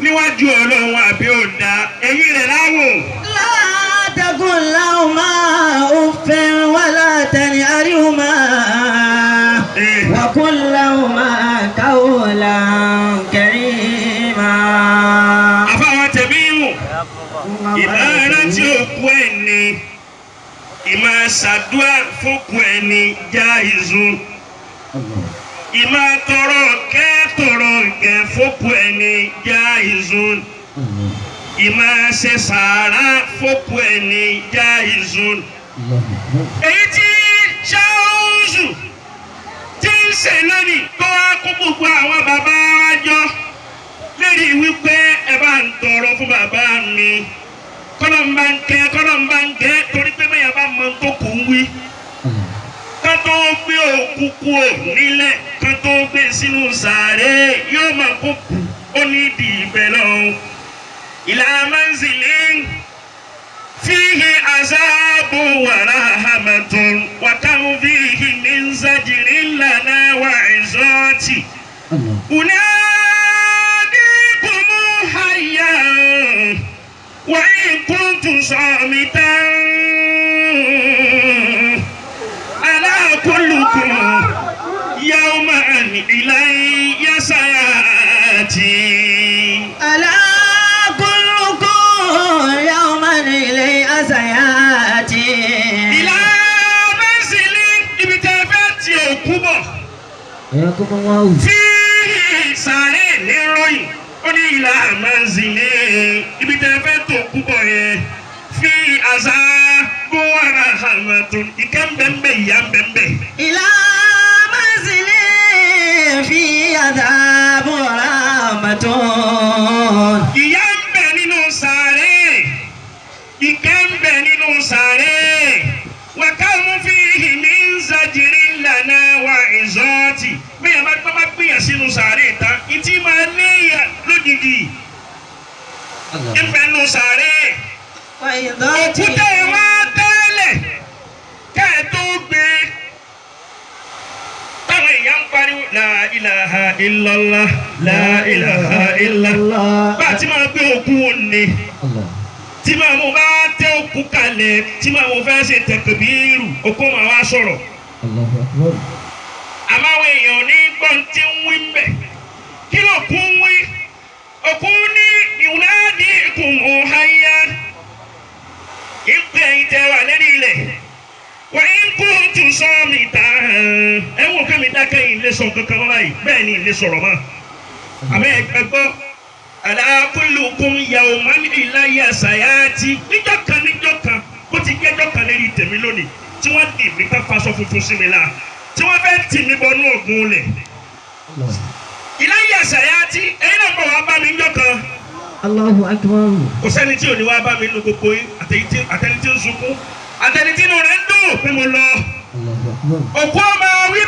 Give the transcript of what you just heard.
Níwájú Ọlọ́run àbí òdà èyí rẹ̀ láwò. لا تقل لهما أف ولا تنهرهما وقل لهما قولا كريما. Àfáwọn tẹ̀mí wò ìmọ̀ rántí òkú ẹ̀ ni ìmọ̀ ṣàdúrà fókù ẹ̀ ni já ìzú ìmọ̀ tọrọ kẹ́ tọrọ gẹ̀ fókù ẹ̀ ni já ìzú ìmọ̀ ṣe sàárà fókù ẹ̀ ni já ìzú. Èyí tí ṣáúzù tí ń ṣe lónìí tó wá kó gbogbo àwọn bàbá wa jọ lérí wípé ẹ bá ń tọrọ fún bàbá mi kọ́lọ́mbà ń kẹ́ kọ́lọ́mbà ń kẹ́ torí pé bẹ́ẹ̀ bá mọ tó kù ń wí ká tó gbé òkú kúò nílẹ̀ ká tó gbé sínú sàárè yóò máa kó kù ó ní ìdí ìbẹ̀ lọ́hùn. Ìlà manzilin fihi azabu wa rahamatun wa kam fihi min zajrin lana wa izati. أناديكم حيا وإن كنت صامتا ألا كلكم يوما إلي سيأتي. ألا كلكم يوما إلي سيأتي. إلى منزل ibi tẹ́ fẹ́ ti òkú bọ̀ fi sàárè níròyìn ó ní ìlà manzili ibi tẹ́ fẹ́ tó kú bọ̀ yẹn fi àṣà gbówara hàmàtún ìkẹ́ ń bẹ́ẹ̀ ìyá ń bẹ́ẹ̀. إلى منزل فيه عذاب ورحمة. Ìyà ń bẹ nínú sàárè ìkẹ́ ń bẹ nínú sàárè wàkàmú fi ìmí ń zàjìrì lànà wà ìzọ́ọ̀tì bẹ́ẹ̀ bá gbọ́ bá gbìyàn sínú sàárè tán ìtì máa léyà lójijì ń bẹ nínú sàárè. وإذا Òkúta ẹ̀ wá tẹ́lẹ̀ kẹ́ ẹ̀ tó gbé táwọn èèyàn ń pariwo la ilaha illallah la ilaha illallah bá a ti máa gbé òkú òní tí máa mú bá tẹ òkú kalẹ̀ tí máa mú fẹ́ ṣe tẹkbírù òkú máa wá sọ̀rọ̀ àmọ́ àwọn èèyàn ò ní gbọ́n tí ń wí mbẹ̀ kí ló kún wí òkú ní ìwádìí ìkùn òhàyà ìpè ẹ̀yin tẹ́ wà lẹ́ni ilẹ̀ wà ń kú tún sọ mi ta ẹ wò pé mi dákẹ́ yìí lè sọ kankan mọ́ báyìí bẹ́ẹ̀ ni lè sọ̀rọ̀ mọ́ àmọ́ ẹ gbọ́ ala kullukum yawman ilayya sayati níjọ́ kan níjọ́ kan bó ti jẹ́jọ́ kan lérí tèmi lónìí tí wọ́n dì mí ká faṣọ funfun sí mi la tí wọ́n fẹ́ tì mí bọnú ògùn lẹ̀ ilayya sayati ẹ̀yin náà bọ̀ wá bá mi níjọ́ kan. Allahu akbar. Kò sẹ́ni tí ò ní wá bá mi nínú gbogbo yín àtẹni tí ń sunkún àtẹni tí inú rẹ̀ ń dùn pé mo lọ. Allahu akbar. Òkú ọmọ wí.